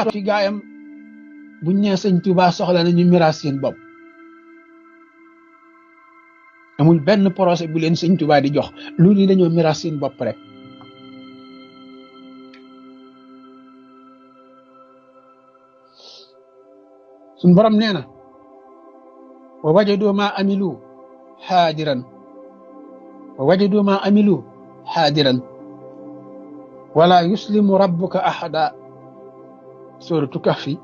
fi gaayam buñ nee sëñ Tuubaa soxla na ñu miraas seen bopp amul benn projet bu leen sëñ Tuubaa di jox lu ni dañoo miraas seen bopp rek suñ borom nee na wa wajadu ma amilu xaadiran wa wajadu ma amilu xaadiran wala yuslimu rabbuka ahada suratu kahfi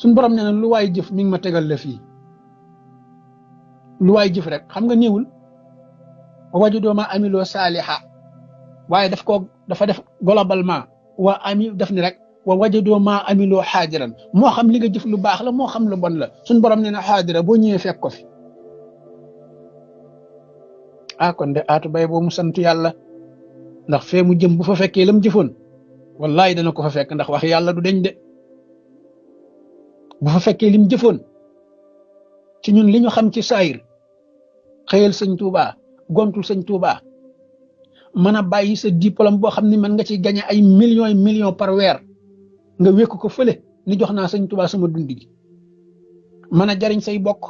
suñ borom nee na lu waay jëf mi ngi ma tegal la fii lu waay jëf rek xam nga néewul wa wajadu ma amilu saaliha waaye dafa def globalement wa ami def ni rek wa wajadoo maa amiloo xaadiran moo xam li nga jëf lu baax la moo xam lu bon la suñ borom nee na xaadira boo ñëwee fekk ko fi kon de aatu bay boo mu sant yàlla ndax fee mu jëm bu fa fekkee lam jëfoon wallahi dana ko fa fekk ndax wax yàlla du deñ de bu fa fekkee lim jëfoon ci ñun li ñu xam ci saayir xëyal sëñ Tuubaa gontul sëñ Tuubaa mën a bàyyi sa diplôme boo xam ne mën nga ci gagné ay millions par weer nga wékk ko fële ni jox naa sëñ Tuubaa sama dund gi mën a jariñ say bokk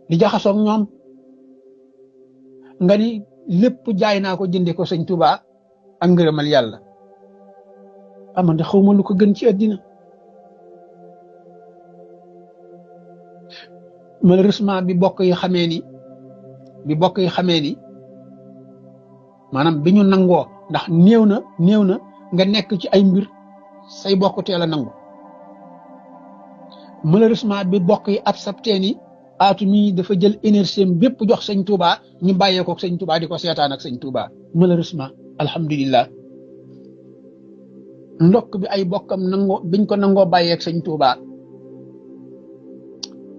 di jaxasoog ñoom nga ni lépp jaay naa ko jënde ko sëñ Tuubaa ak ngërëmal yàlla amande xawma lu ko gën ci àddina malheureusement bi bokk yi xamee ni maanaam bi ñu nangoo ndax néew na nga nekk ci ay mbir say bokk teel a nangu malheureusement bi bokk yi accepté ni aatu mii dafa jël énergie bépp jox sëñ Tuubaa ñu bàyyee ko sëñ Tuubaa di ko seetaan ak sëñ Tuubaa malheureusement alhamdulillah ndokk bi ay bokkam nangoo biñ ko nangoo bàyyee ak sëñ Tuubaa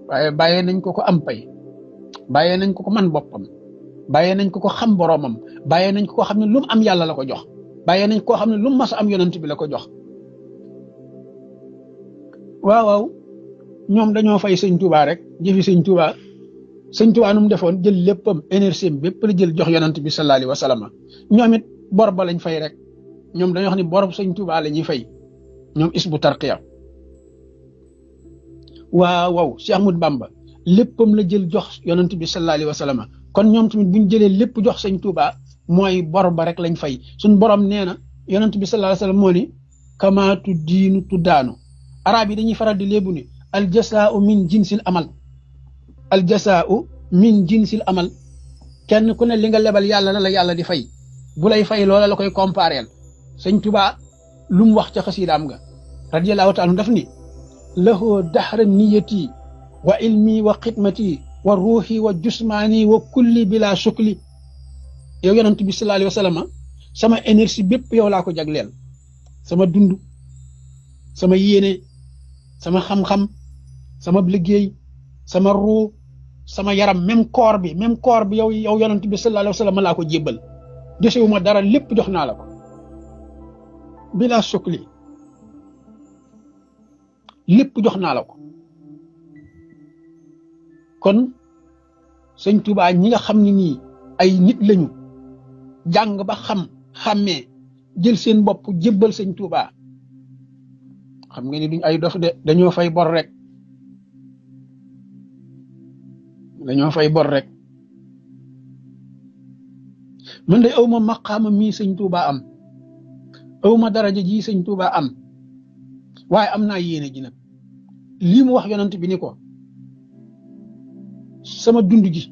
waaye bàyyee nañ ko am pay bàyyee nañ ko man boppam bàyyee nañ ko xam boroomam bàyyee nañ ko xam ne lu mu am yàlla la ko jox bàyyee nañ koo xam ne lu mu mas a am yonent bi la ko jox waaw ñoom dañoo fay sëñ Tuubaa rek jëfi sëñ Tuubaa nu mu defoon jël léppam énergie bépp la jël jox yonent bi sallallahu alayhi wa sallam ñoom it bor ba lañ fay rek ñoom dañoo wax ni borob sëñ Tuubaa la ñuy fay ñoom isbu tarqiya waaw Cheikh Ahmadou Bamba léppam la jël jox yonent bi sallallahu alayhi wa sallam kon ñoom tamit buñ jëlee lépp jox sëñ Tuubaa mooy bor ba rek lañ fay suñ borom nee na yonent bi sallallahu alayhi wa sallam moo ni kamaatu diinu tuddaanu arab yi dañuy faral di léebu ni aljasaau min jinsil amal kenn ku ne li nga lebal yàlla la yàlla di fay bu lay fay loola la koy compareel sëñ Tuubaa lu mu wax ca xasiidaam nga radiyallahu taala daf ni lahoo daxra niyati wa ilmi wa xidmati wa ruuxi wa jusmaani wa kulli bila sukli yow yonent bi sallallahu alayhi wa sallam sama énergie bépp yow laa ko jagleel sama dund sama yéene sama xam-xam sama liggéey sama ruu sama yaram même corps bi yow yonent bi sallallahu alayhi wa sallam laa ko jébbal desewuma dara lépp jox naa la ko bila sukli lépp jox naa la ko kon sëñ Tuubaa ñi nga xam ne nii ay nit lañu jàng ba xàmmee jël seen bopp jébbal sëñ Tuubaa xam nga ni duñ ay dof de dañoo fay bor rek man de awma maqaama mii sëñ Tuubaa am awma daraja ji sëñ Tuubaa am waaye am naa yéene ji nag lii mu wax yonent bi ni ko sama dund gi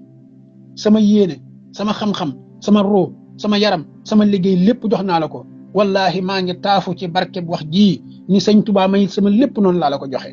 sama yéene sama xam-xam sama roo sama yaram sama liggéey lépp jox naa la ko wallahi maa ngi taafu ci barkeb wax ji ni sëñ Tuubaa may sama lépp noonu laa la ko joxe